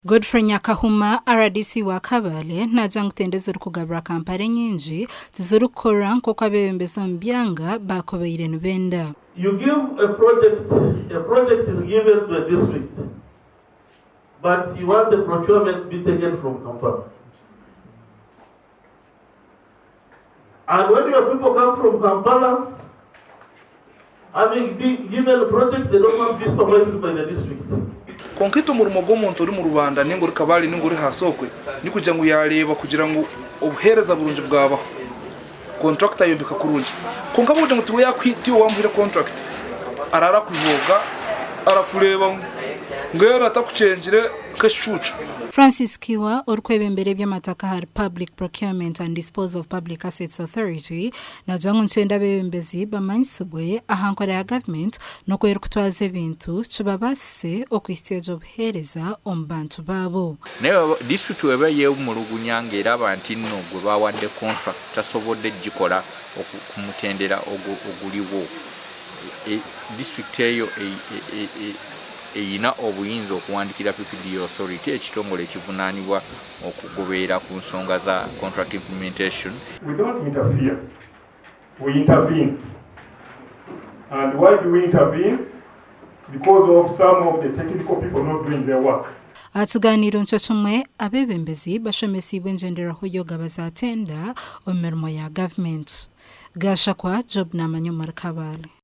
Godfrey Nyakahuma, rdc wa Kabale naagira ngu tenda ezirikugabirwa Kampala enyingi tizirikukora nk'oku abeebembezi omu byanga baakubaire nibenda. You give a project, a project is given to a district but you want the procurement to be taken from Kampala. And when your people come from Kampala, having been given projects, they don't want to be supervised by the district. Kwonka itwe omurimo gw'omuntu ori mu rubanda ninga ori Kabale ninga ori ha Sokwe nikugira ngu yareeba kugira ngu obuheereza burungi bwabaho, kontrakita ayombeka kurungi. Kwonka ahabw'okugira ngu tiwe tiwe wamuhaire kontrakiti, araara akujooga, arakureeba mbwenu atakukyengire nk'ekicuucu. Francis Kiwa, orikwebembera eby'amataka ahari Public Procurement and Disposal of Public Assets Authority, naagira ngu nikyenda abeebembezi bamanyisibwe aha nkora ya gavumenti n'oku erikutwaza ebintu kibabaasise okuhitsya egyo obuheereza omu bantu baabo. Naye disitulikiti bw'eba yeemulugunya ng'eraba nti nno gwe baawadde kontulakiti tasobodde kugikola ku mutendera oguliwo, disitulikiti eyo erina obuyinza okuwandikira PPDA Authority, ekitongole ekivunaanibwa okugoberera ku nsonga za contract implementation. We don't interfere, we intervene. And why do we intervene? Because of some of the technical people not doing their work. Aha kigaaniiro nikyo kimwe, abeebembezi bashomesiibwe engyenderwaho y'okugaba za tenda omu mirimo ya gavumenti. Gashakwa Job naamanya omuri Kabale.